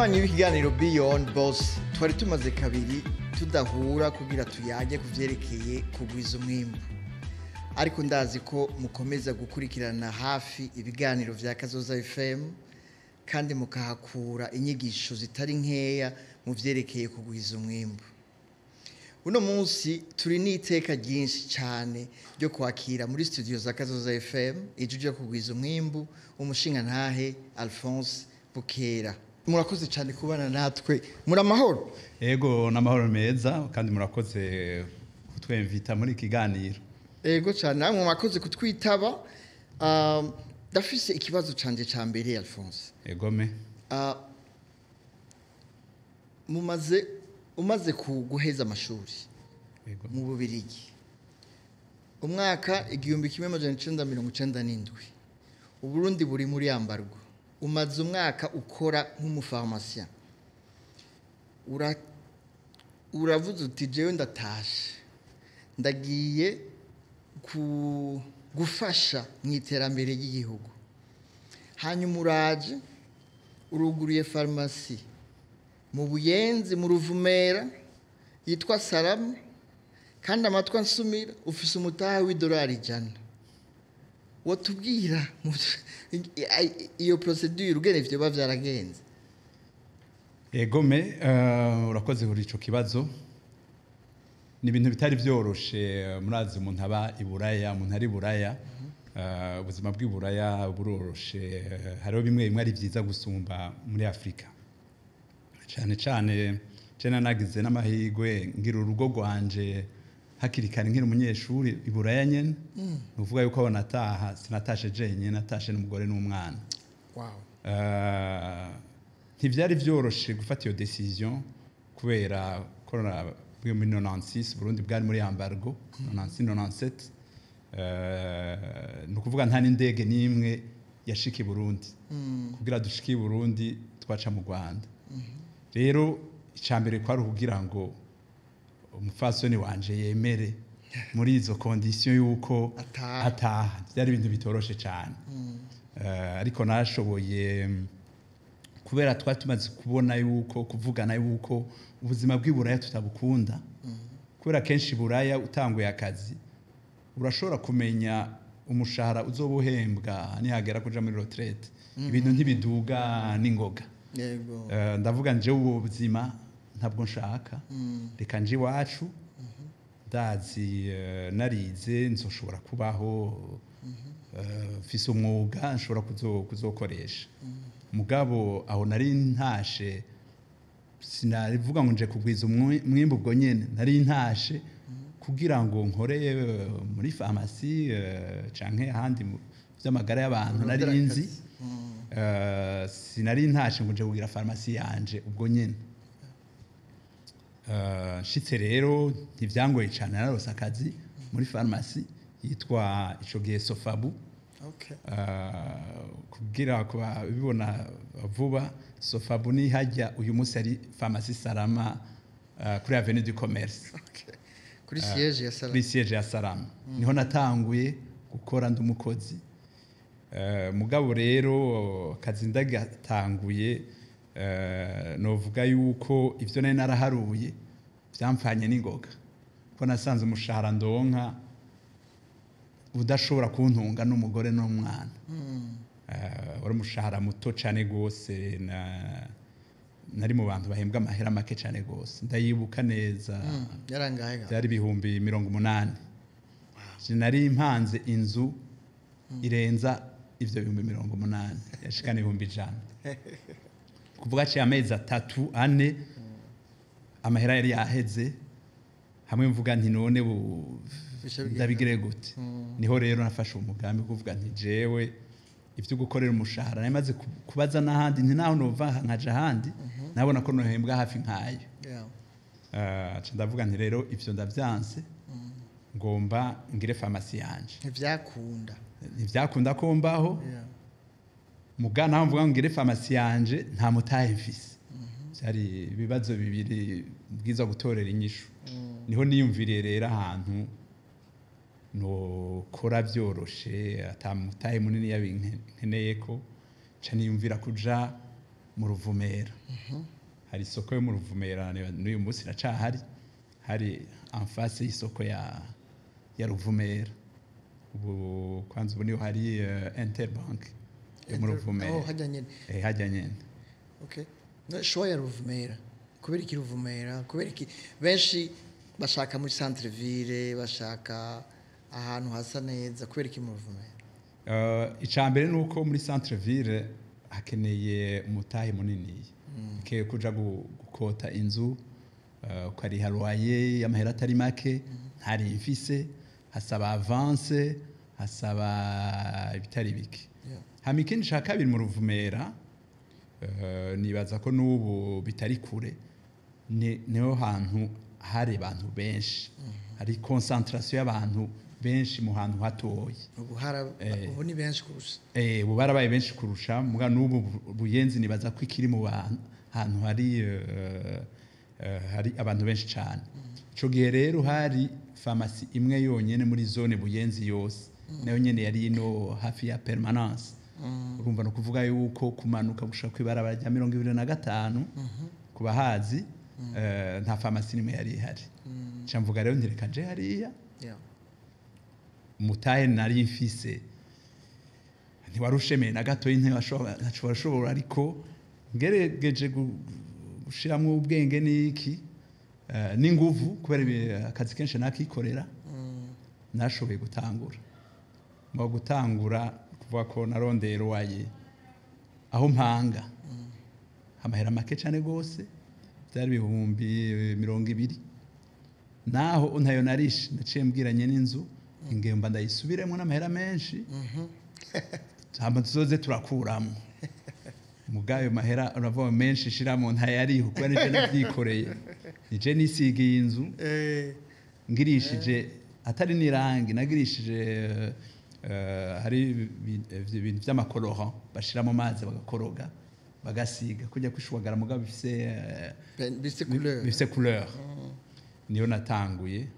Banywanyi b'ikiganiro Beyond Boss, twari tumaze kabiri tudahura kugira tuyage ku vyerekeye kugwiza umwimbu, ariko ndazi ko mukomeza gukurikirana hafi ibiganiro vya Kazoza FM kandi mukahakura inyigisho zitari nkeya mu vyerekeye kugwiza umwimbu. Uno munsi turi n'iteka ryinshi cyane ryo kwakira muri studio za Kazoza FM ijwi ryo kugwiza umwimbu umushingantahe Alphonse Bukera. Murakoze cyane kubana natwe, muri amahoro? Ego, n'amahoro meza, kandi murakoze kutwemvita muri kiganiro. Ego cyane, namwe mwakoze kutwitaba. Ndafise ikibazo canje ca mbere, Alphonse. Egome. Mumaze umaze guheza amashuri mu Bubirigi umwaka 1997, Uburundi buri muri embargo, umaze umwaka ukora nk'umufarumasiya, uravuze uti: "Jewe ndatashe, ndagiye gufasha mu iterambere ry'igihugu." Hanyuma uraje uruguruye farumasi mu Buyenzi, mu Ruvumera, yitwa Salama, kandi amatwi ansumira ufise umutahe w'idolari 100. Watubwira iyo procédure ugene ivyo biba vyaragenze? Egome, urakoze kuri ico kibazo. Ni ibintu bitari vyoroshe. Murazi umuntu aba i Buraya, umuntu ari Buraya, ubuzima bw'i Buraya buroroshe. Hariho bimwe bimwe ari vyiza gusumba muri Afrika. Cyane cyane je nagize n'amahirwe ngira urugo rwanje hakiri kare nkiri umunyeshuri i Buraya nyene. Ni ukuvuga yuko aho nataha sinatashe jenyine, natashe n'umugore n'umwana. Ntivyari vyoroshe gufata iyo décision kubera ko muri 96 Burundi bwari muri embargo, 96 97. Ni ukuvuga nta n'indege n'imwe yashika i Burundi. Kugira dushike i Burundi twaca mu Rwanda. Rero icambere kwari ukugira ngo umupfasoni wanje yemere muri izo conditions yuko Ataha. ataha. Byari ibintu bitoroshe cyane. Ariko nashoboye kubera twari tumaze kubona yuko kuvugana yuko ubuzima bw'i Buraya tutabukunda, kubera kenshi i Buraya utanguye akazi urashobora kumenya umushahara uzoba uhembwa nihagera kuja muri retraite. Ibintu ntibiduga n'ingoga. Ndavuga nje ubu buzima ntabwo nshaka, reka nje iwacu, ndazi narize nzoshobora kubaho, mfise umwuga nshobora kuzokoresha. Mugabo aho nari ntashe sinarivuga ngo nje kugwiza umwimbu ubwo nyene, nari ntashe kugira ngo nkore muri farumasi canke ahandi mu vy'amagara y'abantu nari Urondera nzi. akazi. Sinari ntashe ngo nje kugira farumasi yanje ubwo nyene. Nshitse rero ntivyangoye cane, nararose akazi muri farumasi yitwa ico gihe Sofabu. Kugira kuba bibona vuba, Sofabu ni hajya uyu munsi ari farumasi Salama, kuri Avenue du Commerce. Kuri siège ya Salama. Kuri siège ya Salama niho natanguye gukora ndi umukozi. Mugabo rero akazi ndagatanguye, novuga yuko ivyo nari naraharuye vyamfanye n'ingoga, ko nasanze umushahara ndonka udashobora kuntunga n'umugore n'umwana. Wari umushahara muto cane gose, na nari mu bantu bahembwa amahera make cane gose, ndayibuka neza. Yarangahe ga? Byari 80,000. Nari mpanze inzu irenza ivyo 80,000, yashikana 100,000. Kuvuga aciye amezi 3 4, amahera yari yaheze. Hamwe mvuga nti: "None Bica bigenda. ndabigire gute?" Niho rero nafashe umugambi wo kuvuga nti: "Jewe ivyo gukorera umushahara," nari maze kubaza n'ahandi nti naho nova nkaja ahandi nabona ko nohembwa hafi nkayo. Nca ndavuga nti: "Rero ivyo ndavyanse, ngomba ngire farumasi yanje." Ntivyakunda. Ntivyakunda ko mbaho. Muga naho mvuga ngo ngire farumasi yanje nta mutahe mfise, byari ibibazo bibiri bwiza gutorera inyishu. Niho niyumviriye rero ahantu nokora vyoroshe ata mutahe munini yabinkeneye ko, nca niyumvira kuja Mu Ruvumera. Hari isoko yo mu Ruvumera, n'uyu munsi iracahari, hari en face y'isoko ya Ruvumera. Ubu kwanza ubu niho hari Interbank yo mu Ruvumera. Oh, hajya nyene. Eh, hajya nyene. Okay. No, choix ya Ruvumera. Kubera iki Ruvumera? Kubera iki benshi bashaka muri centre ville, bashaka ahantu hasa neza, kubera iki mu Ruvumera? Icya mbere ni uko muri centre ville hakeneye umutahe munini, hakeneye kuja gukota inzu, ukariha loyer y'amahera atari make, ntari mfise, hasaba avance, hasaba ibitari bike. Hama ikindi ca kabiri, mu Ruvumera, nibaza ko n'ubu bitari kure, niho hantu hari abantu benshi, hari concentration y'abantu benshi mu hantu hatoya. Ubu ubu ni benshi kurusha. Eh, ubu barabaye benshi kurusha, muga n'ubu Buyenzi nibaza ko ikiri mu hantu hari hari abantu benshi cyane. Ico gihe rero hari farumasi imwe yonyene muri zone Buyenzi yose, nayo nyene yari ino hafi ya permanence. Urumva, no kuvuga yuko kumanuka gushika kw'ibarabara rya 25 ku bahazi, nta farumasi nimwe yari ihari. Nca mvuga rero nti reka nje hariya. Umutahe nari mfise ntiwari ushemeye na gatoyi, ntiwashobora, ariko ngerageje gushiramwo ubwenge n'iki, n'inguvu, kubera akazi kenshi nakikorera, nashoboye gutangura. Mu gutangura, kuvuga ko narondeye loyer aho mpanga amahera make cyane rwose, byari 20,000, naho ntayo narishe. Naciye mbwiranye n'inzu ingemba ndayisubiremo n'amahera menshi, hama tuzoze turakuramo. Mugayo mahera uravuga menshi shiramo ntayariho, kuko nije navyikoreye, nije nisigiye inzu, ngirishije atari n'irangi nagirishije, hari ibintu vy'amacolorant bashira mu mazi bagakoroga bagasiga kujya kwishwagara, mugabo bifise bifise couleur. Bifise couleur. Niyo natanguye.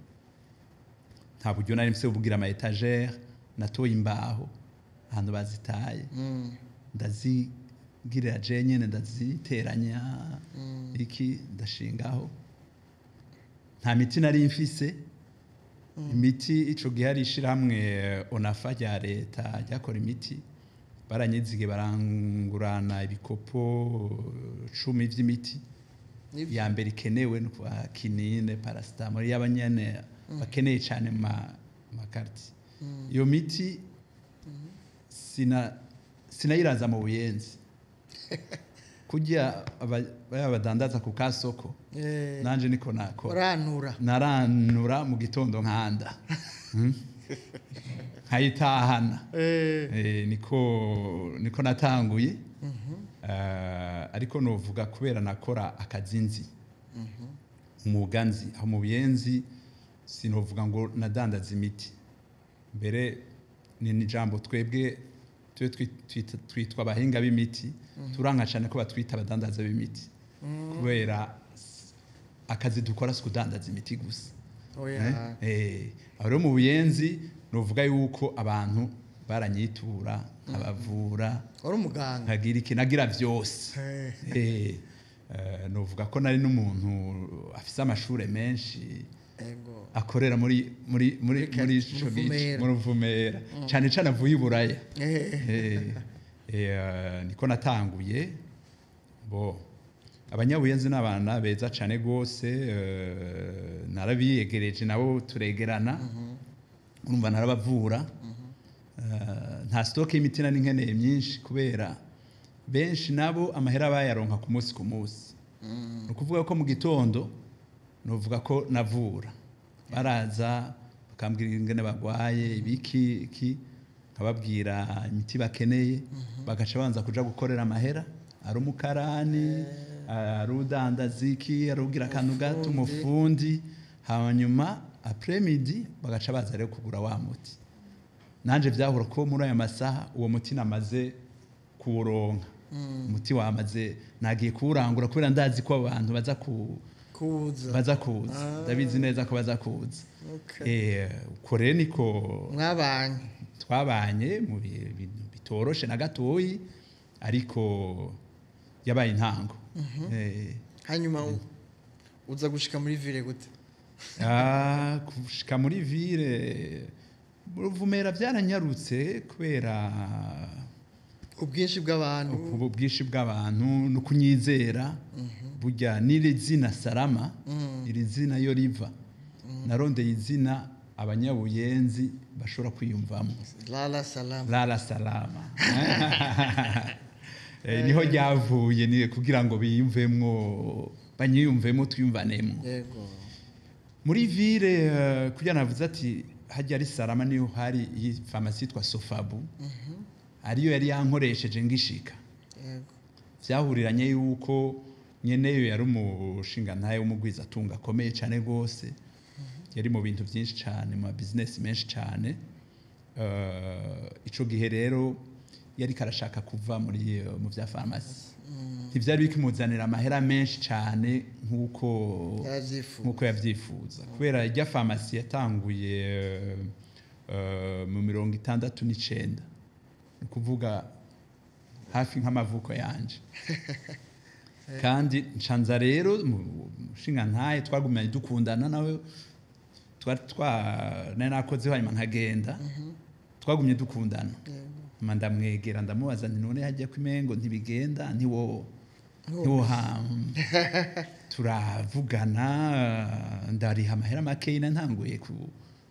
Nta buryo nari mfise bugira ama étagère, natoye imbaho ahantu bazitaye, ndazigirira je nyene, ndaziteranya iki, ndashingaho. Nta miti nari mfise. Imiti ico gihe hari ishirahamwe ONAFA rya leta ryakora imiti, baranyizige barangurana ibikopo 10 vy'imiti. Nivyo. Ya mbere ikenewe ni ukuvuga quinine, paracétamol y'abanyene bakeneye cyane mu ma quartier. Iyo miti sinayiraza mu Buyenzi kurya baya badandaza ku kasoko. Nanje niko nakora. Uranura. Naranura mu gitondo nkanda, Nkayitahana. Niko natanguye. Ariko novuga kubera nakora akazi nzi, umwuga nzi aho mu Buyenzi, sinovuga ngo nadandaza imiti. Mbere ni n'ijambo twebwe twe twitwa abahinga b'imiti, turanka cyane ko batwita abadandaza b'imiti, kubera akazi dukora si kudandaza imiti gusa. Oya. Aho rero mu Buyenzi novuga yuko abantu baranyitura, nkabavura. Wari umuganga. Nkagira iki, nagira byose. Novuga ko nari n'umuntu afise amashure menshi akorera muri ico gice. Ruvumera. Mu Ruvumera cyane cyane, avuye i Buraya. Niko natanguye. Bo abanyabuyenzi n'abana beza cyane rwose, narabiyegereje nabo turegerana. Urumva narabavura. Nta stock y'imiti nari nkeneye myinshi, kubera benshi nabo amahera bayaronka ku munsi ku munsi. Ni ukuvuga ko mu gitondo nuvuga ko navura, baraza bakambwira ingene bagwaye, ibiki iki, nkababwira imiti bakeneye, bagaca banza kuja gukorera amahera, ari umukarani, ari udandaza iki, ari ugira akantu gato, umufundi. Hanyuma après midi bagaca baza rero kugura wa muti. Nanje vyahura ko muri ayo masaha uwo muti namaze kuwuronka, umuti wamaze nagiye kuwurangura, kubera ndazi ko abantu baza ku Kuza. Baza kuza, ndabizi neza ko baza kuza. Uko rero niko Mwabanye. twabanye mu bintu bitoroshe na gatoyi, ariko Yabaye intango. Hanyuma uza gushika muri ville gute? Ah, gushika muri ville Ruvumera byaranyarutse kubera ubwinshi bw'abantu. Ubu bwinshi bw'abantu no kunyizera. Burya n'iri zina Salama, iri zina yo riva, narondeye izina abanyabuyenzi bashobora kwiyumvamo. Lala salama. Lala salama. Niho ryavuye, ni kugira ngo biyumvemwo, banyiyumvemo, twiyumvanemo. Muri ville, kugira navuze ati hajya ari Salama, niho hari iyi farumasi yitwa Sofabu, ariyo yari yankoresheje ngishika. Vyahuriranye yuko nyeneyo yari umushingantahe w'umugwizatunga akomeye cyane rwose, yari mu bintu byinshi cyane, mu business menshi cyane. Ico gihe rero yari karashaka kuva muri mu vya farumasi, ntivyari bikimuzanira amahera menshi cyane nk'uko yaravyifuza. Nk'uko yavyifuza, kubera irya farumasi yatanguye mu 69, ni ukuvuga hafi nk'amavuko yanje. Kandi ncanza rero mushingantahe twagumanye dukundana nawe, twari twa nari nakoze hanyuma nkagenda, twagumye dukundana. Hama ndamwegera, ndamubaza nti: "None hajya ko imengo ntibigenda, ntiwohamba turavugana?" Ndariha amahera makeyi ntanguye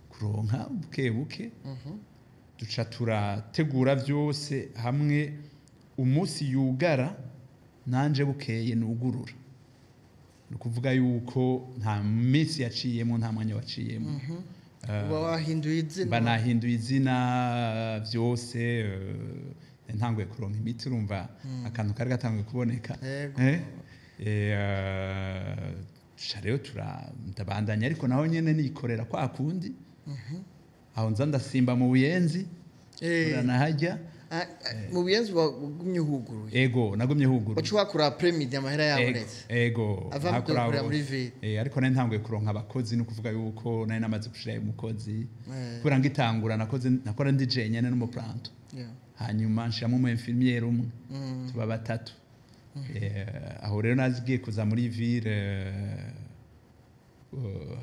kuronka buke buke, duca turategura byose hamwe. Umunsi yugara nanje bukeye nugurura. Ni ukuvuga yuko nta minsi yaciyemo, nta mwanya waciyemo. Uba wahinduye izina. Mba nahinduye izina byose, ntanguye kuronka imiti, urumva akantu kari gatanguye kuboneka. Duca rero ndabandanya, ariko naho nyene nikorera kwa kundi, aho nza ndasimba mu Buyenzi, uranahajya. Ah, ah, mu Buyenzi wagumye uhuguruye? Ego, nagumye huguruye. Waca wakura après-midi amahera yabonetse? Ego. Ava Nakora gukorera muri ville. Ariko nari ntanguye kuronka abakozi, ni ukuvuga yuko nari namaze gushirayo umukozi, kubera ngitangura nakoze, nakora ndi jenyene n'umuplanto. Hanyuma nshiramo umu infirmière umwe, tuba batatu. Aho rero nazigiye kuza muri ville,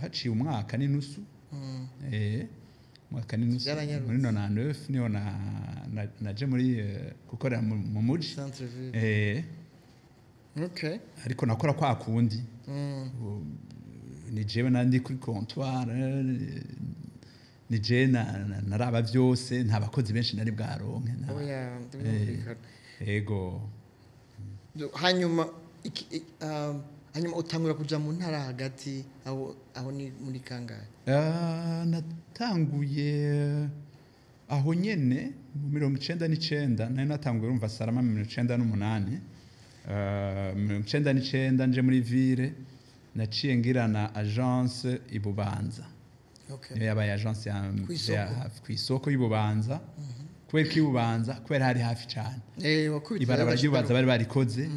haciye umwaka n'inusu. Umwaka n'inusu. Byaranyarutse. Muri 99 niho naje muri gukorera mu muji. Centre ville. Ariko nakora kwa kundi. Ni jewe nandi kuri comptoir, ni jewe naraba byose, nta bakozi benshi nari bwaronke. Oya, ndabumvikana. Ego. Hanyuma hanyuma utangura kuja mu ntara hagati, aho ni muri kangahe? Natanguye aho nyene mu 99. Nari natanguye, urumva, Salama mu 98. 99 nje muri ville, naciye ngira na agence i Bubanza. Niyo yabaye agence ya Kw'isoko. Kw'isoko y'Ibubanza. Kubera ko ibubanza, kubera hari hafi cyane. Wakubita Ibarabara rero. ry'Ibubanza bari barikoze,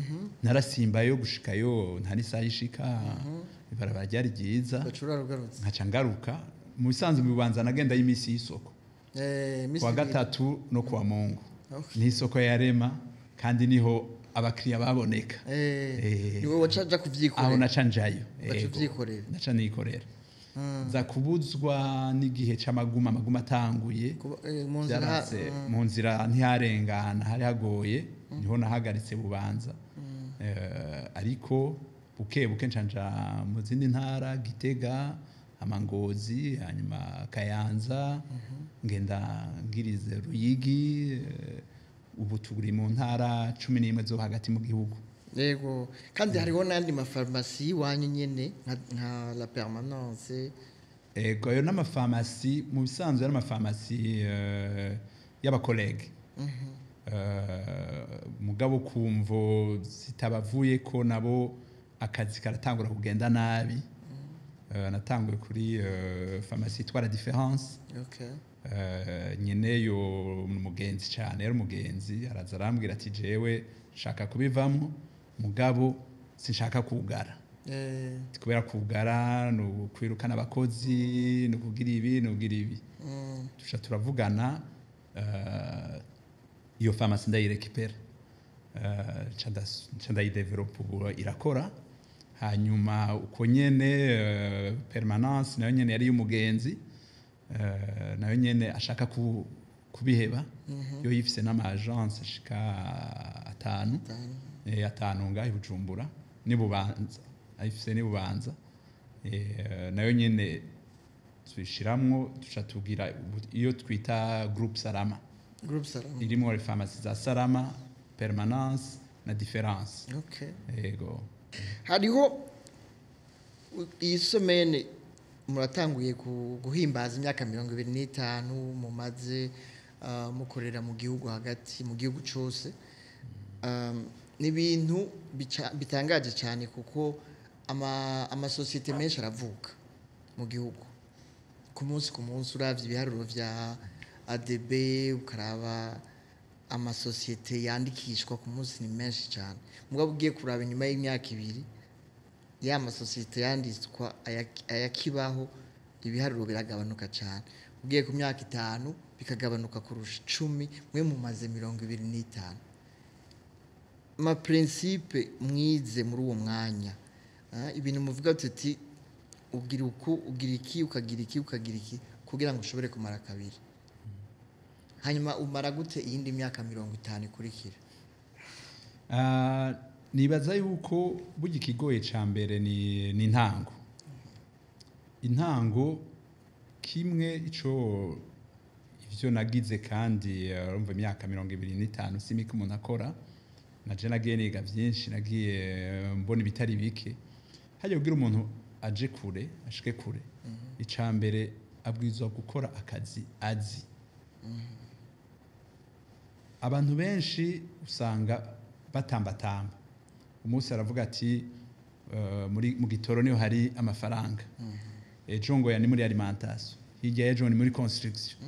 narasimbayo gushikayo nta n'isaha ishika. Ibarabara ryari ryiza. Bacura rugarutse. Nkaca ngaruka. Mu bisanzwe mu Bubanza nagenda y'iminsi y'isoko, misi kuwa ibiri. gatatu no kuwa Mungu. Ni isoko yarema kandi niho abakiriya baboneka. Niwe wacaja kuvyikorera? Aho naca njayo. Ugaca Ego. uvyikorera. Naca nikorera, nza kubuzwa n'igihe c'amaguma, amaguma atanguye. Mu nzira. Byaranse, mu nzira ntiharengana, hari hagoye, niho nahagaritse Bubanza. Ariko buke buke ncanja mu zindi ntara, Gitega, Amangozi, hanyuma Kayanza, ngenda ngirize Ruyigi. Ubu turi mu ntara 11 zo hagati mu gihugu. Yego, kandi hariho n'andi mafarumasi y'iwanyu nyene nka La Permanence. Ego, ayo n'amafarumasi mu bisanzwe ari amafarumasi y'abakolege. Mugabo kumvo zitabavuye ko nabo akazi karatangura kugenda nabi. Natanguye kuri farumasi yitwa La Différence. Nyeneyo ni umugenzi cyane, yari umugenzi, araza arambwira ati: "Jewe nshaka kubivamo, mugabo sinshaka kugara." Kubera kugara ni ukwirukana abakozi, ni ukugira ibi, ni ukugira ibi. Tuca turavugana, iyo farumasi ndayirekipera. Nca ndayidevelopa, ubu irakora. Hanyuma uko nyene Permanence nayo nyene yari y'umugenzi, nayo nyene ashaka kubiheba, yo yifise n'ama agence ashika atanu. 5 ngaho i Bujumbura n'ibubanza, ayifise n'ibubanza. Nayo nyene tuyishiramwo, tuca tugira iyo twita Groupe Salama. Groupe Salama. Irimo farumasi za Salama, Permanence na Différence. Yego. Hariho iyi semaine muratanguye guhimbaza imyaka 25 mumaze mukorera mu gihugu hagati, mu gihugu cose. Ni ibintu bitangaje cyane, kuko amasosiyete menshi aravuka mu gihugu ku munsi ku munsi. Uravye ibiharuro vya ADB, ukaraba amasosiyete yandikishwa ku munsi, ni menshi cyane. Mugabo ugiye kuraba inyuma y'imyaka 2, ya masosiyete yanditswa ayakibaho, ibiharuro biragabanuka cyane. Ugiye ku myaka 5, bikagabanuka kurusha 10. Mwe mumaze 25. Ma principe mwize muri uwo mwanya, ibintu muvuga tuti ugira uku, ugira iki, ukagira iki, ukagira iki, kugira ngo ushobore kumara kabiri, hanyuma umara gute iyindi myaka 50 ikurikira? Nibaza yuko burya ikigoye ca mbere ni intango. Intango kimwe ico ivyo nagize, kandi urumva imyaka 25 si mike umuntu akora. Naje nagiye niga vyinshi, nagiye mbona ibitari bike. Hajya kugira umuntu aje kure, ashike kure, ica mbere abwirizwa gukora akazi azi. Abantu benshi usanga batambatamba. Umunsi aravuga ati muri mu gitoro niho hari amafaranga, ejo ngo ya ni muri alimentation, hirya y'ejo ni muri construction,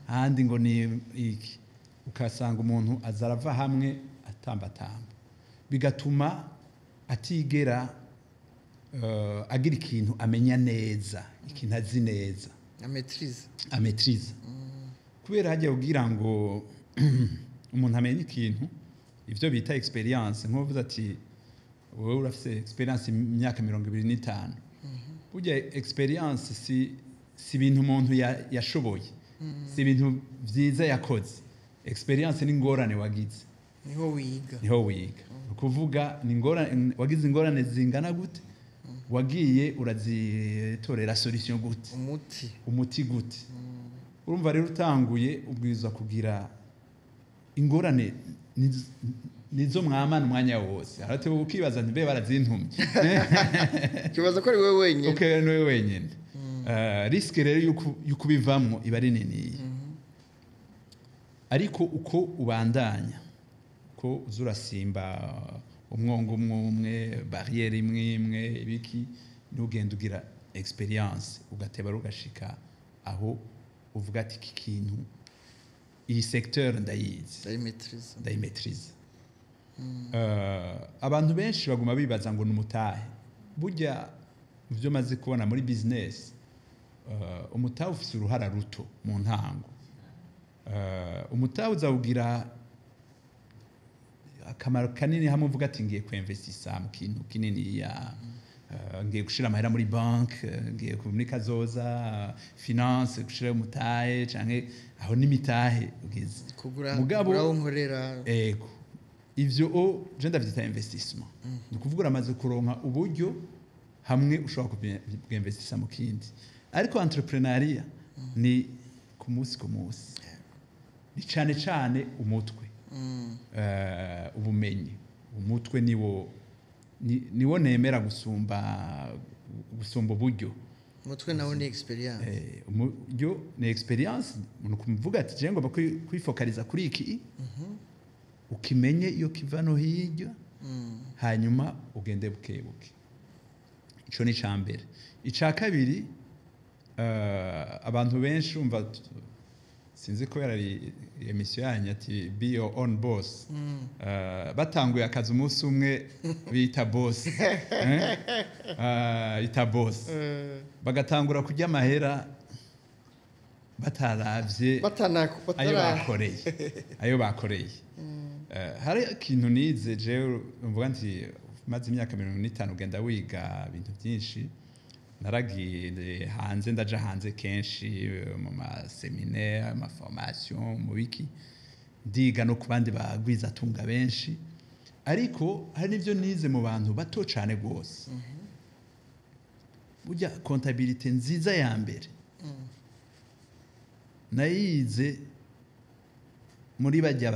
ahandi ngo ni iki. Ukasanga umuntu aza arava hamwe atambatamba, bigatuma atigera agira ikintu amenya neza, ikintu azi neza. Na maîtrise. Amaîtrise, kubera hajya kugira ngo umuntu amenye ikintu, ivyo bita expérience, nk'uvuze ati wowe urafise expérience imyaka 25, burya expérience si ibintu umuntu yashoboye, si ibintu vyiza yakoze. Expérience ni ingorane wagize. Niho wiga. Niho wiga. Ni ukuvuga ni ingorane wagize, ingorane zingana gute, wagiye urazitorera solution gute, umuti. Umuti gute. Urumva rero utanguye ubwirizwa kugira ingorane nizo mwamana umwanya wose. Harateba ukibaza nti mbe barazintumye? Kibaza ko ari wowe wenyine. Okay, niwe wenyine. Risque rero yuko ubivamwo iba ari niniya, ariko uko ubandanya, uko uza urasimba umwongo umwe umwe, barrière imwe imwe, ibiki, n'ugenda ugira expérience, ugateba rugashika aho uvuga ati iki kintu, iyi secteur ndayizi. Ndayimaîtrise. Ndayimaîtrise. Abantu benshi baguma bibaza ngo ni umutahe. Burya mu byo maze kubona muri business, umutahe ufise uruhara ruto mu ntango. Umutahe uzawugira akamaro kanini hamwe uvuga ati ngiye kuinvestisa mu kintu kininiya, ngiye gushira amahera muri banque, ngiye muri Kazoza Finance gushira umutahe, canke aho n'imitahe ugize. Kugura. Mugabo- Kugura aho nkorera. Ego, ivyo o je ndavyita investissement. Ni ukuvuga uramaze kuronka uburyo hamwe ushobora kubwinvestisa mu kindi. Ariko entrepreneuriat ni ku munsi ku munsi, ni cane cane umutwe, ubumenyi. Umutwe niwo nemera gusumba uburyo. Umutwe nawo ni expérience. Uburyo ni expérience. Umuntu kumvuga ati je ngomba kwifokaliza kuri iki, ukimenye iyo kiva no hirya, hanyuma ugende buke buke. Ico ni ica mbere. Ica kabiri, abantu benshi umva sinzi ko yari émission yanyu ati "Be your own boss". Batanguye akazi umunsi umwe bita boss, eh? Ita boss, bagatangura kurya amahera bataravye batana ayo batara bakoreye, ayo bakoreye. Hari ikintu nize jewe, mvuga nti maze imyaka 50 ugenda wiga ibintu byinshi. Naragiye hanze, ndaja hanze kenshi, mu ma séminaires, ama formations, mu biki, ndiga no ku bandi bagwizatunga benshi, ariko hari n'ibyo nize mu bantu bato cyane rwose. Burya comptabilité nziza ya mbere nayize muri bajya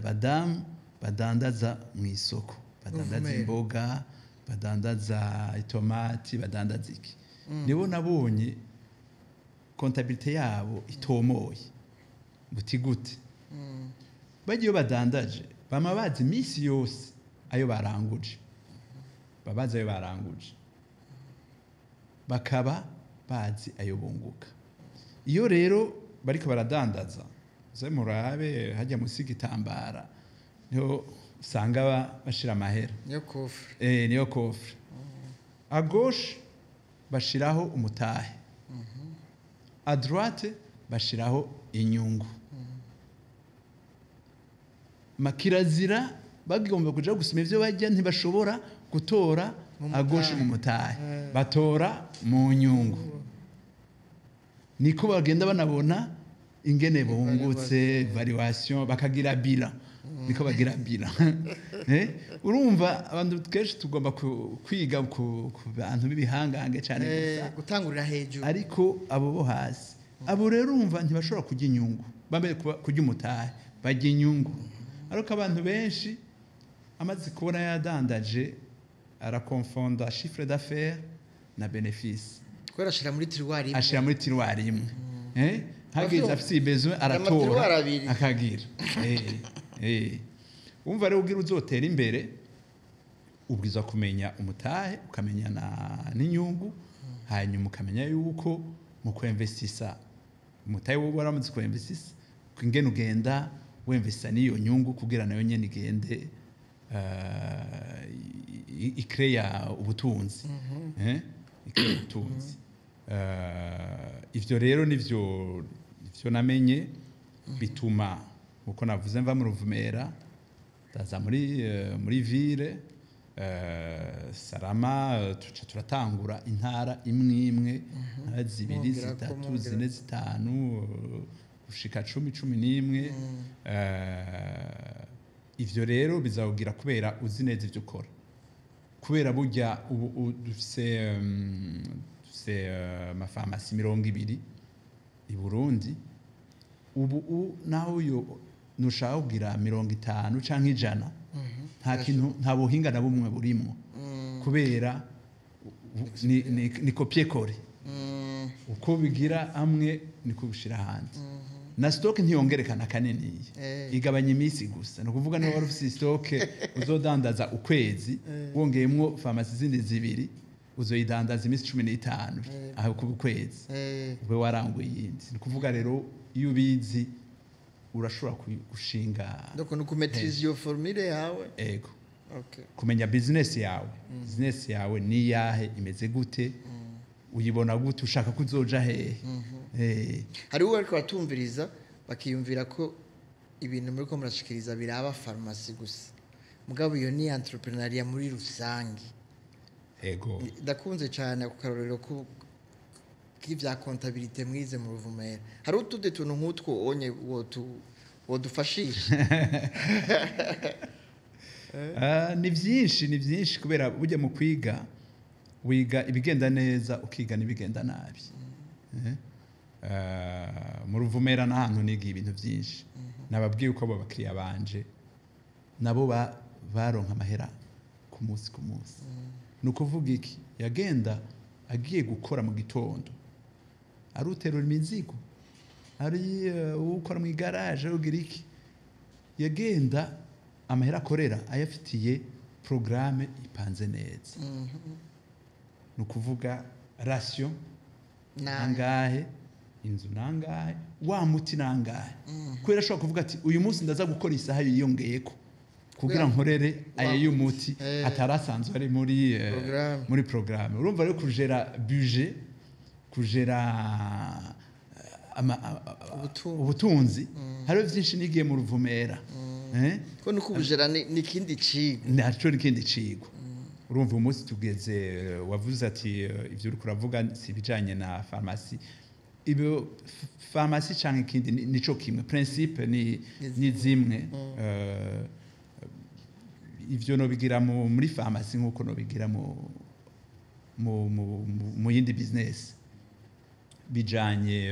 badamu badandaza mu isoko, badandaza Ruvumera. imboga, badandaza itomati, badandaza iki. Nibo nabonye comptabilité yabo itomoye. Buti gute? Bagiye iyo badandaje, bama bazi iminsi yose ayo baranguje, baba bazi ayo baranguje, bakaba bazi ayo bunguka. Iyo rero bariko baradandaza, uze murabe hajya musi igitambara, niho usanga bashira amahera. Niyo coffre. Niyo coffre. À gauche bashiraho umutahe, à droite bashiraho inyungu. Makirazira bagomba kuja gusoma ivyo barya, ntibashobora gutora Mu à gauche mutahe. Mu mutahe batora mu nyungu. Niko bagenda banabona ingene bungutse, valuation, bakagira bilan, niko bagira bilan. Urumva abantu kenshi tugomba kwiga ku bantu b'ibihangange cyane gusa. Gutangurira hejuru. Ariko abo bo hasi, abo rero urumva ntibashobora kurya inyungu, bambaye kurya umutahe, barya inyungu. Ariko abantu benshi, amaze kubona yadandaje, arakonfonda chiffre d'affaires na bénéfice. Kubera ashira muri tiroir imwe. Ashira muri tiroir imwe. Hageze afise besoin, Ama tiroir aratora abiri. akagira. Umva rero, ugira uzotera imbere, ubwiza kumenya umutahe, ukamenya na n'inyungu, hanyuma ukamenya yuko mu kwemvestisa umutahe wowe waramaze kwemvestisa, ingene ugenda wemvestisa n'iyo nyungu kugira nayo nyene igende ikereya ubutunzi. Ikereya ubutunzi. Ivyo rero nivyo namenye, bituma uko navuze mva mu Ruvumera, ndaza muri ville Sarama, tuca turatangura intara imwe imwe, intara zibiri, Mwongerako, zitatu, mwongerako. zine, zitanu, gushika 10, 11. Ivyo rero bizawugira kubera uzi neza ivyo ukora, kubera burya ubu dufise amafarumasi 20 i Burundi ubu. Naho uyo nushaka kugira 50 canke 100, nta kintu, nta buhinga na bumwe burimwo, kubera ni copier-coller. Uko bigira amwe niko bishira ahandi, na stock ntiyongerekana kaniniya, igabanya iminsi gusa. Ni ukuvuga niba wari ufise stock uzodandaza ukwezi, wongeyemwo farumasi zindi zibiri, uzoyidandaza iminsi 15 aho kuba ukwezi, ube waranguye iyindi. Ni ukuvuga rero iyo ubizi urashobora gushinga. Donc ni ukumaîtriza iyo formule yawe. Ego. Okay. Kumenya business yawe, business yawe ni iyahe, imeze gute, uyibona gute, ushaka ko uzoja hehe. Hariho ariko batumviriza bakiyumvira ko ibintu muri ko murashikiriza biraba farumasi gusa, mugabo iyo ni entrepreneuriat muri rusange. Ego. Ndakunze cyane ako karorero k'ibya comptabilité mwize mu Ruvumera. Hari utundi tuntu nk'utwo onye wodufashisha? Ah, ni byinshi, ni byinshi, kubera burya mu kwiga wiga ibigenda neza, ukiga n'ibigenda nabi. Mu Ruvumera n'ahantu nigiye ibintu byinshi. Nababwiye uko abo bakiriya banje nabo baronka amahera ku munsi ku munsi. Ni ukuvuga iki? Yagenda agiye gukora mu gitondo, ari uterura imizigo, ari ukora mu igaraje, ugira iki, yagenda amahera akorera ayafitiye porogaramu ipanze neza. Ni ukuvuga ration nangahe, inzu nangahe, wa muti nangahe, kubera ashobora kuvuga ati uyu munsi ndaza gukora isaha yiyongeyeko kugira nkorere aya y'umuti atari asanzwe ari muri Programme. muri programme. Urumva rero, kujera budget, kujera Ubutunzi. ubutunzi, hariho byinshi nigiye mu Ruvumera. Eh? Ko nuko ubujera ni ikindi cigwa. Naco n'ikindi cigwa. Urumva umunsi tugeze, wavuze ati ivyo uriko uravuga si ibijanye na farumasi. Ibyo farumasi canke ikindi nico kimwe, principe ni zimwe. Ivyo nobigira muri farumasi nkuko nobigira mu yindi business bijanye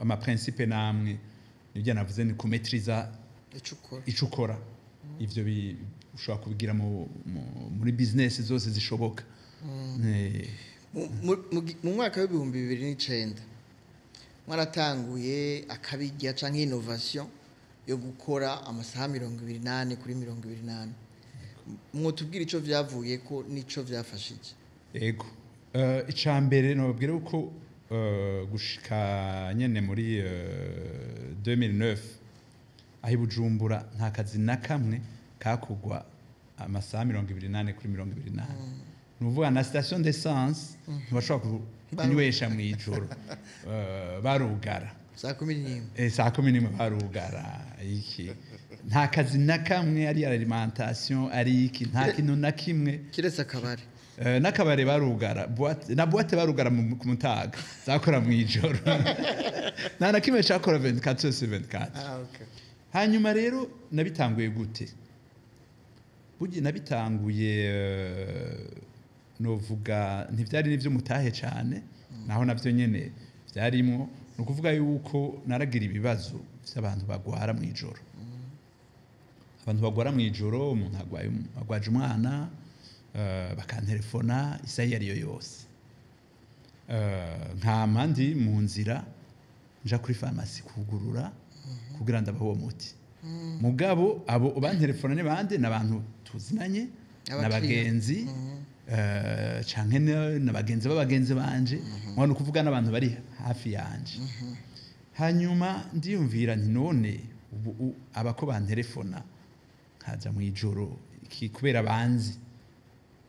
ama principe namwe. Nibyo navuze, ni kumetriza ico ukora. Ico ukora, ivyo ushobora kubigira muri business zose zishoboka. Mu mwaka w'2009 mwaratanguye akabirya canke innovation yo gukora amasaha 24/24. Mwotubwira ico vyavuye ko n'ico vyafashije? Ego. Ica mbere nobabwira uko gushika nyene muri 2009 aho i Bujumbura nta kazi na kamwe kakugwa amasaha 24/24. Ni ukuvuga na station d'essence ntibashobora kunywesha mw'ijoro. Barugara saa 11. Saa 11 barugara. Iki nta kazi na kamwe, ari alimentation, ari iki, nta kintu na kimwe. Kiretse akabare. N'akabare barugara, na boîte barugara ku mutaga, zakora mw'ijoro. Nta na kimwe cakora 24 sur 24. Ah, okay. Hanyuma rero nabitanguye gute? Burya nabitanguye, novuga ntivyari n'ivyo mutahe cane, naho navyo nyene vyarimwo. Ni ukuvuga yuko naragira ibibazo vy'abantu bagwara mw'ijoro. Abantu bagwara mw'ijoro, umuntu agwaye, agwaje umwana, bakantelefona isaha iyo ariyo yose. Nkama ndi mu nzira nja kuri farumasi kugurura kugira ndabahe uwo muti. Mugabo abo bantelefona ni bande? N'abantu tuzinanye, abakiriya. N'abagenzi, canke n'abagenzi b'abagenzi banje, nko ni ukuvuga n'abantu bari hafi yanje. Hanyuma ndiyumvira nti: none ubu abako bantelefona nkaza mu ijoro iki, kubera banzi,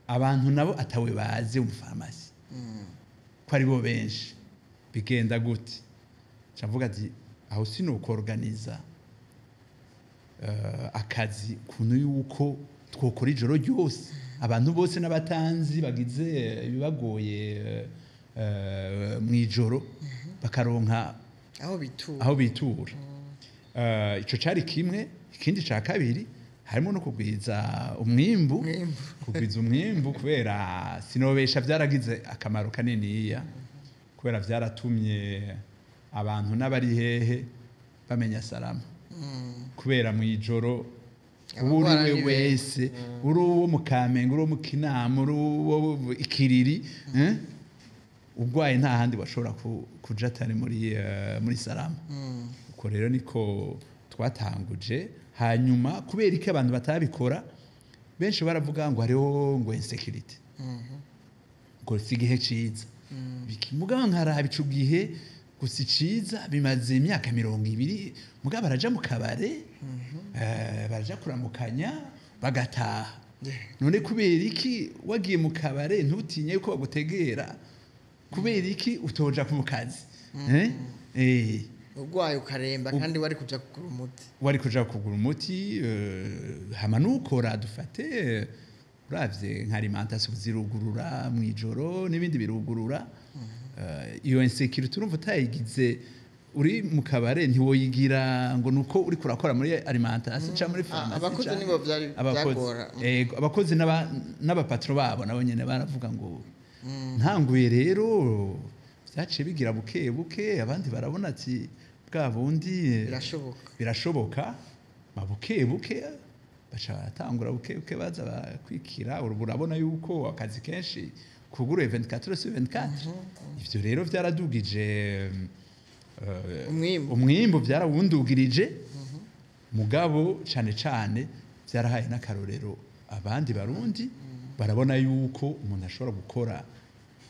abantu nabo atawe bazi mu farumasi ko ari bo benshi, bigenda gute? Nca mvuga ati: aho sinukorganiza akazi kuntu yuko twokora ijoro ryose, abantu bose n'abatanzi bagize ibibagoye mu ijoro bakaronka aho bitura. Aho bitura. Ico cari kimwe. Ikindi ca kabiri harimo no kugwiza umwimbu. Umwimbu. Kugwiza umwimbu, kubera sinobesha byaragize akamaro kaniniya, kubera byaratumye abantu n'abari hehe bamenya Salama, kubera mu ijoro uwo uri abagwara we ni benshi. Wese, uri uwo mu Kamenge, uri uwo mu Kinama, uri uwo Ikiriri, eh? Urwaye nta handi washobora kuja atari muri Salama. Uko rero niko twatanguje. Hanyuma kubera iki abantu batabikora? Benshi baravuga ngo hariho ngo insécurité, ngo si igihe ciza. Mugabo nkaraba ico gihe gusa iciza bimaze imyaka 20, mugabo baraja mu kabare, baraja kuramukanya, bagataha. None kubera iki wagiye mu kabare ntutinye yuko bagutegera? Kubera iki utoja ku kazi, eh? Urwaye ukaremba kandi wari kuja kugura umuti. Wari kuja kugura umuti. Hama nukora dufate, uravye nka alimentation zirugurura mw'ijoro n'ibindi birugurura. Iyo insécurité urumva utayigize uri mu kabare, ntiwoyigira ngo nuko uri kurakora muri alimentation cyangwa muri pharmacie. Abakozi nibo vyari abakozi. vyagora. Ego, abakozi n'abapatro babo nabo nyene baravuga ngo. Ntanguye rero vyaciye bigira buke buke, abandi barabona ati bwa bundi birashoboka. Birashoboka. Ma buke buke baca baratangura, buke buke baza bakwikira. Ubu urabona yuko akazi kenshi kuguruye 24 sur 24. Ivyo rero vyaradugije umwimbu. Umwimbu vyarawundugirije, mugabo cane cane vyarahaye n'akarorero abandi Barundi, barabona yuko umuntu ashobora gukora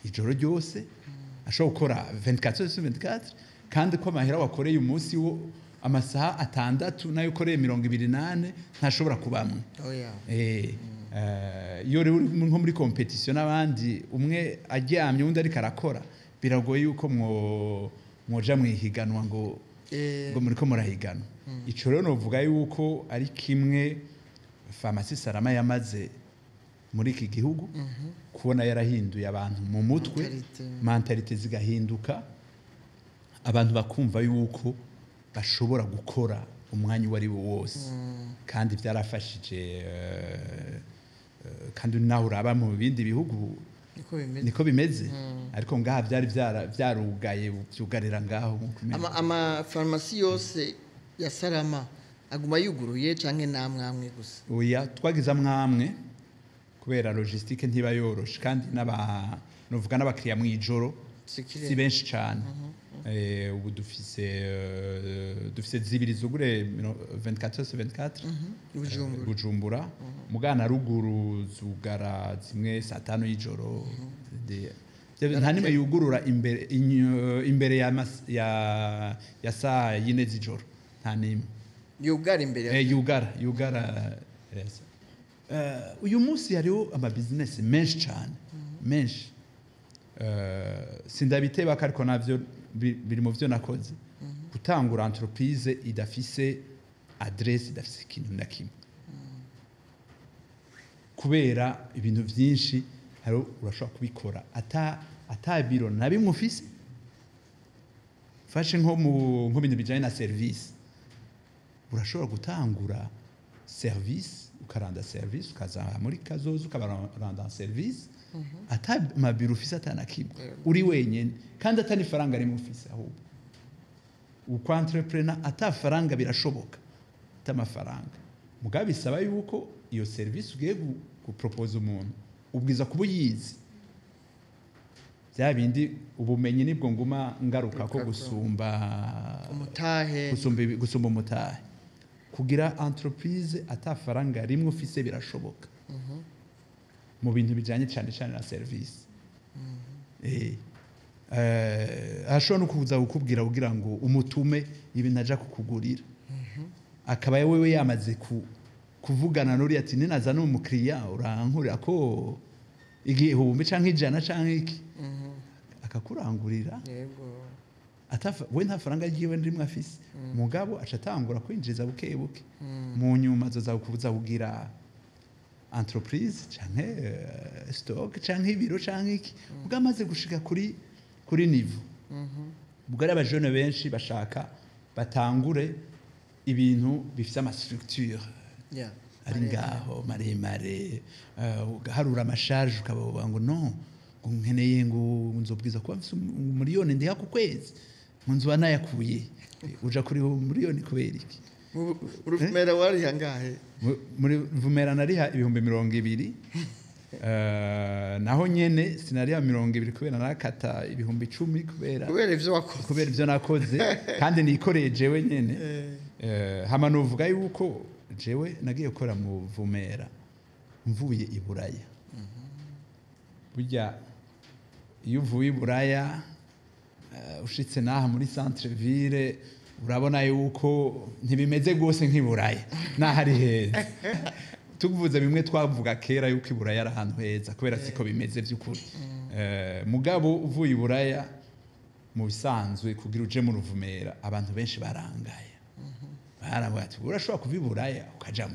ijoro ryose, ashobora gukora 24 sur 24, kandi ko amahera wakoreye umunsi wo amasaha 6 nayo ukoreye 24 ntashobora kubamwe. Oya. Iyo rero uri nko muri compétition n'abandi, umwe aryamye undi ariko arakora, biragoye yuko mwoja mwihiganwa ngo Ngo muriko murahigana. Ico rero novuga yuko ari kimwe Pharmacie Salama yamaze muri iki gihugu, kubona yarahinduye abantu mu mutwe, Mentalité. Mentalité zigahinduka, abantu bakumva yuko bashobora gukora umwanya uwo ari wo wose, kandi byarafashije. Kandi naho uraba mu bindi bihugu niko bimeze. Niko bimeze, ariko ngaha byari byarugaye, byugarira ngaho nkuko umenya. Ama farumasi yose ya Salama aguma yuguruye canke namwe amwe gusa? Oya, twagize amwamwe kubera logistique ntiba yoroshe, kandi n'aba novuga n'abakiriya mu ijoro Sikire. si benshi cyane. Ubu dufise zibiri zugure 24 sur 24. Bujumbura. Bujumbura mugana ruguru zugara zimwe saa 5 y'ijoro. Nta nimwe yugurura imbere imbere ya saa 4 z'ijoro, nta nimwe. Yugara imbere. Yugara yes. Uyu munsi hariho ama business menshi cyane, menshi. Sindabiteba ariko navyo biri mu byo nakoze, gutangura entreprise idafise adresse, idafise ikintu na kimwe, kubera ibintu byinshi hari urashobora kubikora ata biro na bimwe ufise. Fashe nko mu nko bintu bijanye na service, urashobora gutangura service, ukaranda service, ukaza muri kazoza ukabaranda service ata mabiro ufise, ata na kimwe, uri wenyene, kandi atani faranga rimwe ufise. Ahubwo uko entrepreneur ata faranga birashoboka, ata mafaranga, mugabo bisaba yuko iyo service ugiye gupropose umuntu ubwiza kuba uyizi. Bya bindi ubumenyi nibwo nguma ngaruka ko gusumba umutahe. Gusumba umutahe. Kugira entreprise ata faranga rimwe ufise birashoboka mu bintu bijanye cyane cyane na service. Ashobora no kuza kukubwira kugira ngo umutume ibintu aja kukugurira, akaba wewe yamaze kuvugana n'uriya ati: "Ninaza n'umukiriya urankurira ko 1000 canke 100 canke iki," akakurangurira. We nta faranga ryiwe rimwe afise, mugabo aca atangura kwinjiza buke buke. Mu nyuma azoza kuza kugira entreprise canke stock canke ibiro canke iki, ubwo amaze gushika kuri niveau. Ubwo ari abajene benshi bashaka batangure ibintu bifise ama structure ari ngaho maremare, ugaharura ama charges, ukabavuga ngo no ngo nkeneye ngo nzobwiza kuba mfise umuriyoni ndiha ku kwezi, ngo nzoba nayakuye. Uja kuri umuriyoni kubera iki? Uruvumera wari hangahe? Muri Vumera nariha 20,000. Naho nyene sinariha 20 kubera narakata 10,000 kubera kubera ivyo wakoze. Kubera ivyo nakoze kandi nikoreye jewe nyene. Hama novuga yuko jewe nagiye gukora mu Vumera mvuye i Buraya. Burya iyo uvuye i Buraya, ushitse naha muri centre ville, urabona yuko ntibimeze rwose nk'i Buraya naho ari heza. Tuvuze bimwe twavuga kera yuko i Buraya ari ahantu heza, kubera siko bimeze by'ukuri. Mugabo uvuye i Buraya mu bisanzwe kugira uje mu Ruvumera, abantu benshi barangaye, baravuga ati: "Urashobora kuva i Buraya ukaja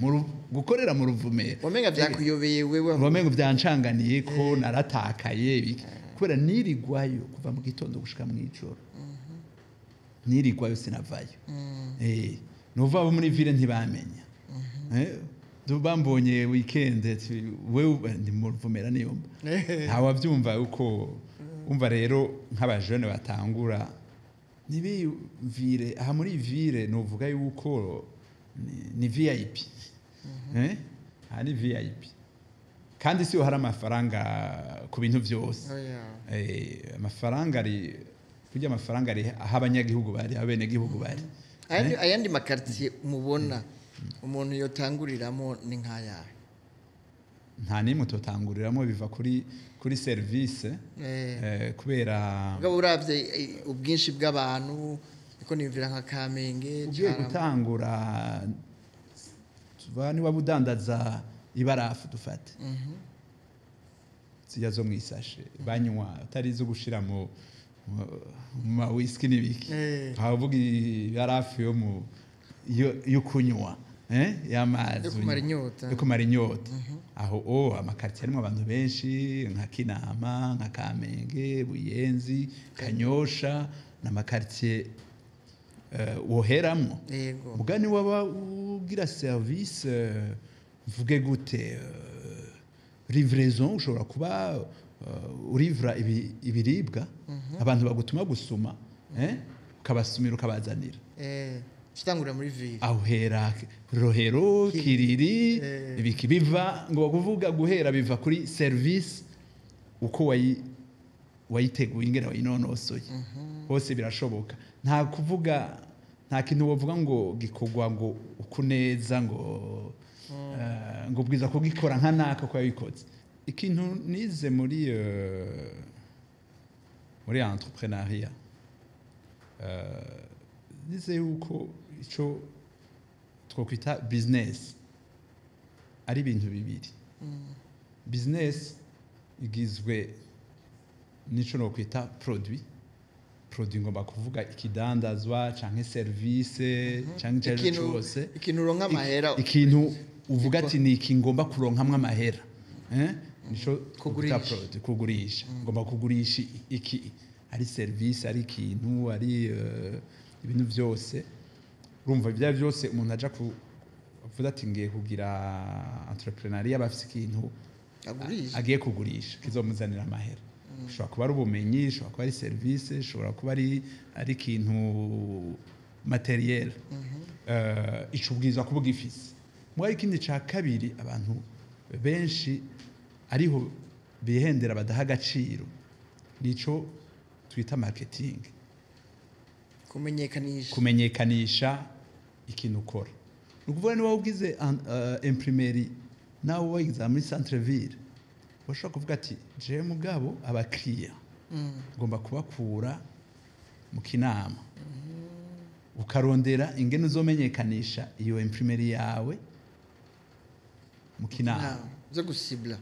gukorera mu Ruvumera?" Wamenga vyakuyobeye wewe. Wamenga byancanganiye ko naratakaye ibiki, kubera nirigwayo kuva mu gitondo gushika mu ijoro, nirigwayo sinavayo. Nuva abo muri ville ntibamenya. Bambonye weekend ati: "Wewe ndi mu Ruvumera niyumva." Ntawabyumva uko umva. Rero nk'abajene batangura ntibiyumvire aha muri ville, nuvuga yuko ni VIP. Aha ni VIP, kandi si hari amafaranga ku bintu byose. Oya. Amafaranga ari burya, amafaranga ari aho abanyagihugu bari, abenegihugu bari. Ayandi ma quartier mubona umuntu yotanguriramo ni nk'ayahe? Nta n'imwe utotanguriramo, biva kuri service. Kubera Mugabo uravye ubwinshi bw'abantu, niko niyumvira nka Kamenge. Ugiye Carama. gutangura, tuva niba udandaza ibarafu dufate, zijya zo mw'isashe banywa, atari izo gushira mu Mu ma whisky n'ibiki, twavuga ibarafu yo mu yo kunywa, y'amazi Yo kumara inyota. Yo kumara inyota. Aho o ama quartier arimo abantu benshi nka Kinama, nka Kamenge, Buyenzi, Kanyosha, n'ama quartier woheramwo. Mugani waba ugira service, mvuge gute, livraison, ushobora kuba urivra ibiribwa, abantu bagutuma gusuma, ukabasumira ukabazanira. Tutangurira muri ville. Aho uhera Rohero, Kiriri, ibiki biva ngo bakuvuga guhera biva kuri service uko wayiteguye, ingene wayinonosoye, hose birashoboka. Nta kuvuga, nta kintu wovuga ngo gikorwa ngo uku neza, ngo bwiza kugikora nka naka ko yabikoze. Ikintu nize muri entrepreneuriat, nize yuko ico twokwita business ari ibintu bibiri. Business igizwe n'ico nokwita produit. Produit ngomba kuvuga ikidandazwa canke service canke icyo ari cyo cyose. Ikintu uronka amahera. Ikintu uvuga ati ni iki ngomba kuronkamwo amahera, nico Kugurisha. twita produit. Kugurisha, ngomba kugurisha iki, ari service, ari ikintu, ari ibintu byose. Urumva ibyo byose umuntu aja ku avuga ati ngiye kugira entrepreneuriat, aba afise ikintu agurisha, agiye kugurisha kizomuzanira amahera. Ushobora kuba ari ubumenyi, ushobora kuba ari service, ushobora kuba ari ikintu matériel. Ico ubwirizwa kuba ugifise. Mugabo ikindi ca kabiri abantu benshi ariho bihendera, badaha agaciro, nico twita marketing. Kumenyekanisha. Kumenyekanisha ikintu ukora. Ni ukuvuga niba ugize imprimerie, nawe wayigize muri centre ville, urashobora kuvuga ati jewe mugabo abakiriya ngomba kubakura mu Kinama, ukarondera ingene uzomenyekanisha iyo imprimerie yawe mu Kinama. Zo gusibla.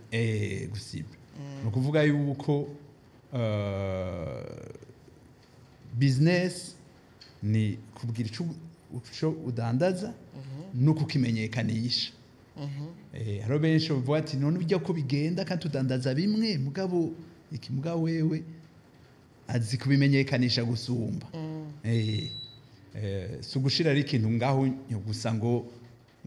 Gusibla. Ni ukuvuga yuko business ni kubwira ico udandaza no kukimenyekanisha. Hariho benshi bavuga ati none ujya ko bigenda kandi tudandaza bimwe, mugabo iki, mugabo wewe azi kubimenyekanisha gusumba. Si ugushira ari ikintu ngaho gusa ngo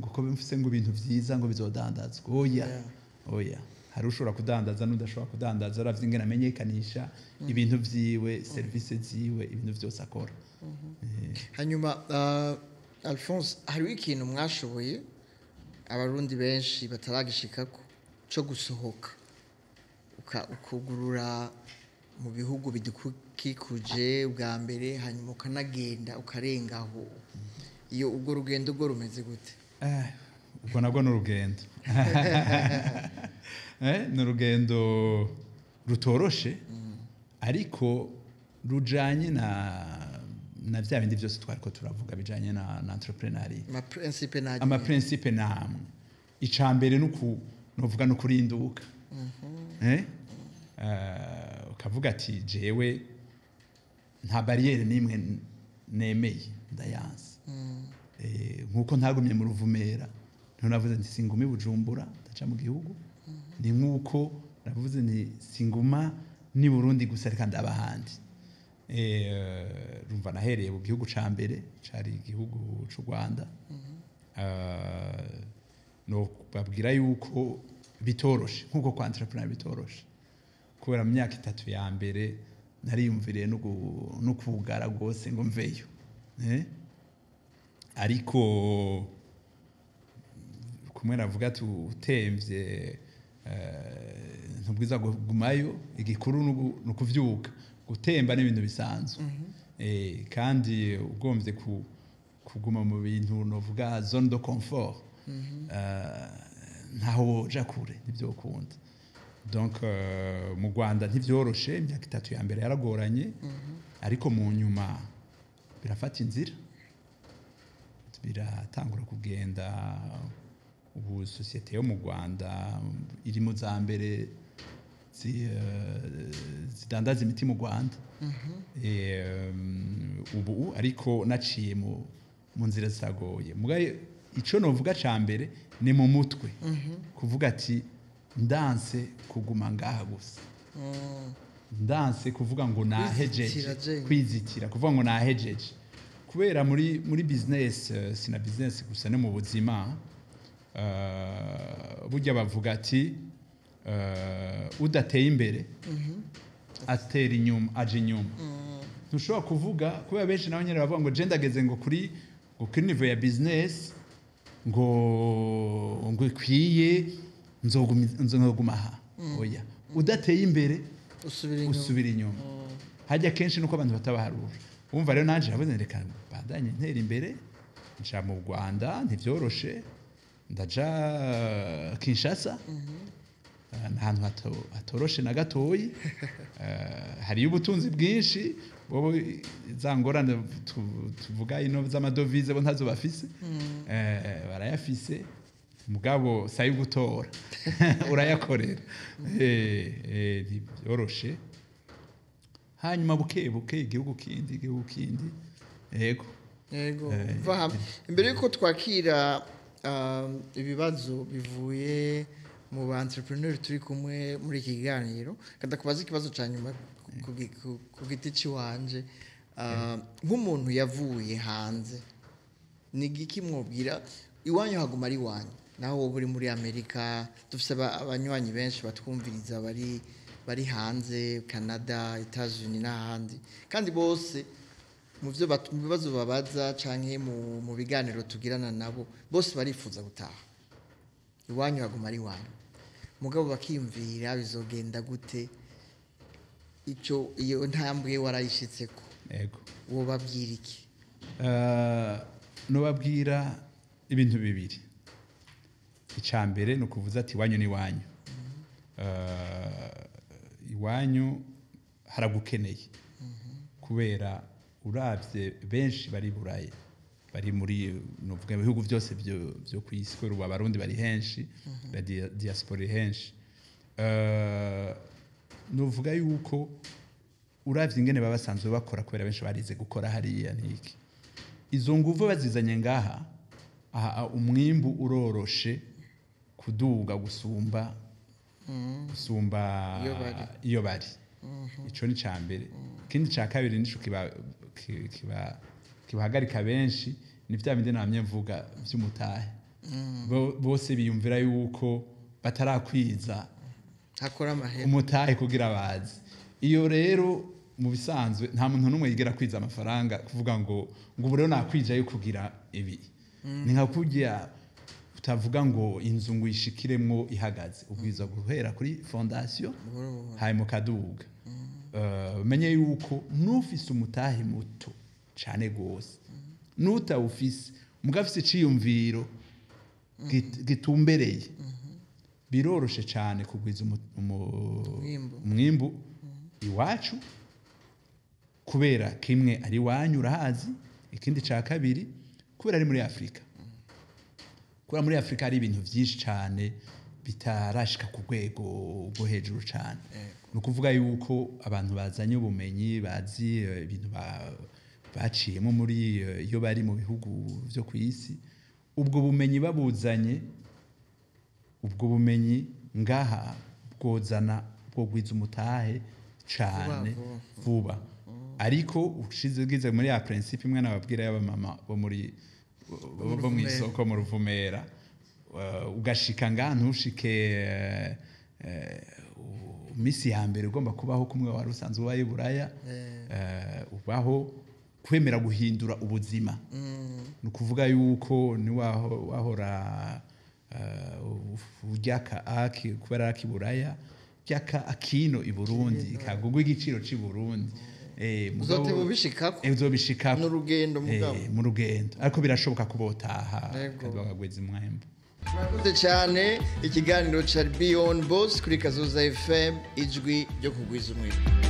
ko mfise ngo ibintu vyiza ngo bizodandazwa, oya. Oya, hari ushobora kudandaza n'udashobora kudandaza aravye ingene amenyekanisha ibintu vyiwe, service ziwe, ibintu vyose akora. Hanyuma Alphonse, hariho ikintu mwashoboye Abarundi benshi bataragishikako cyo gusohoka, ukugurura mu bihugu bidukikuje bwa mbere, hanyuma ukanagenda ukarengaho. Iyo ubwo rugendo rwo rumeze gute? Ubwo nabwo ni urugendo, ni urugendo rutoroshe, ariko rujanye na vya bindi byose twariko turavuga bijanye na entrepreneuriat. Ama principe ntagira. Ama principe namwe, ica mbere nuku novuga no kurinduka. Ukavuga ati jewe nta barrière nimwe nemeye, ndayanse. Nkuko ntagumye mu Ruvumera, niho navuze nti singuma i Bujumbura, ndaca mu gihugu. Ni nkuko navuze nti singuma ni Burundi gusa, reka ndaba ahandi. Rumva nahereye mu gihugu ca mbere cari igihugu c'u Rwanda. No babwira yuko bitoroshe nkuko kwa entrepreneur bitoroshe, kubera mu myaka 3 ya mbere nariyumviriye no kugara rwose ngo mveyo. Ariko kumwe navuga ati utemvye ntubwiza kugumayo, igikuru ni ukuvyuka. Gutemba ni ibintu bisanzwe. Kandi ugombye kuguma mu bintu novuga zone de confort, ntaho woja kure, ntivyokunda. Donc mu Rwanda ntivyoroshe, imyaka 3 ya mbere yaragoranye, ariko mu nyuma birafata inzira, biratangura kugenda. Ubu société yo mu Rwanda iri mu za mbere zidandaza imiti mu Rwanda. Ubu ariko naciye mu nzira zitagoye. Mugaye ico novuga ca mbere ni mu mutwe, kuvuga ati ndanse kuguma ngaha gusa, ndanse kuvuga ngo nahejeje. Kwizitira je. Kwizitira kuvuga ngo nahejeje, kubera muri business, sina business gusa, no mu buzima, burya bavuga ati udateye imbere atera inyuma, aje inyuma. Ntushobora kuvuga, kubera benshi nabo nyene bavuga ngo je ndageze ngo kuri niveau ya business ngo ikwiye, nzoguma aha. Oya, udateye imbere usubira inyuma. Usubira inyuma. Hajya kenshi nuko abantu batabaharura. Umva rero, nanje navuze reka bandanye ntera imbere, nja mu Rwanda, ntivyoroshe, ndaja Kinshasa. Ni ahantu hatoroshe na gatoyi. Hariyo ubutunzi bwinshi, bobo za ngorane tuvuga ino z'amadovize bo ntazo bafise. Barayafise mugabo sayo gutora urayakorera. Ntibyoroshe. Hanyuma buke buke igihugu kindi, igihugu kindi, yego. Yego. Va hamwe. Imbere yuko twakira ibibazo bivuye mu ba entrepreneur turi kumwe muri iki kiganiro, kada kubaza ikibazo ca nyuma ku giti ciwanje. Nk'umuntu yavuye hanze, ni igiki mwobwira? Iwanyu haguma ari iwanyu, naho wowe uri muri Amerika. Dufise abanywanyi benshi batwumviriza bari hanze, Canada, Etats-Unis n'ahandi, kandi bose mu bibazo babaza canke mu biganiro tugirana nabo, bose barifuza gutaha. Iwanyu haguma ari iwanyu, mugabo bakiyumvira bizogenda gute. Ico iyo ntambwe warayishitseko, Yego. wobabwira iki? Nobabwira ibintu bibiri. Icya mbere ni ukuvuza ati iwanyu ni iwanyu. Iwanyu haragukeneye, kubera uravye benshi bari Burayi, bari muri, novuga, ibihugu byose byo ku isi, kubera ubu Abarundi bari henshi, la diaspora iri henshi. Novuga yuko uravye ingene baba basanzwe bakora, kubera benshi barize gukora hariya, niki izo nguvu bazizanye ngaha aha, umwimbu uroroshe kuduga gusumba iyo bari. Iyo bari. Ico ni ca mbere. Ikindi ca kabiri nico kibahagarika benshi, ni vya bindi namye mvuga vy'umutahe. Bose biyumvira yuko batarakwiza hakora amahera umutahe kugira bazi. Iyo rero mu bisanzwe nta muntu n'umwe yigera kwiza amafaranga kuvuga ngo ubu rero nakwijayo kugira ibi. Ni nka kurya utavuga ngo inzu ngo uyishikiremwo ihagaze, ubwiza guhera kuri fondation hanyuma ukaduga. Menye yuko n'ufise umutahe muto cane gose, n'utawufise mugabo afise iciyumviro gitumbereye, biroroshe cane kugwiza Umwimbu. umwimbu iwacu, kubera kimwe ari iwanyu urahazi, ikindi ca kabiri kubera ari muri Afurika, kubera muri Afurika hari ibintu vyinshi cane bitarashika ku rwego rwo hejuru cane. Ni ukuvuga yuko abantu bazanye ubumenyi, bazi ibintu baciyemo muri iyo bari mu bihugu vyo ku isi, ubwo bumenyi babuzanye, ubwo bumenyi ngaha bwozana, bwogwiza umutahe cane vuba. Vuba. Ariko ushize bwize muri ya principe imwe nababwira y'abamama bo muri bo mu isoko mu Ruvumera, ugashika ngaha ntushike misi ya mbere ugomba kubaho kumwe wari usanzwe ubaye i Buraya. Ubaho kwemera guhindura ubuzima. Ni ukuvuga yuko ni wahora urya ka aki kubera aki Buraya, rya ka akino i Burundi kagugwa igiciro c'i Burundi. Uzoteba ubishikako. Uzobishikako. N'urugendo mugabo. Mu rugendo, ariko birashoboka ko botaha Yego. kandi bakagwiza umwimbu. Murakoze cyane. Ikiganiro cya Beyond Boss kuri Kazoza FM, ijwi ryo kugwiza umwimbu.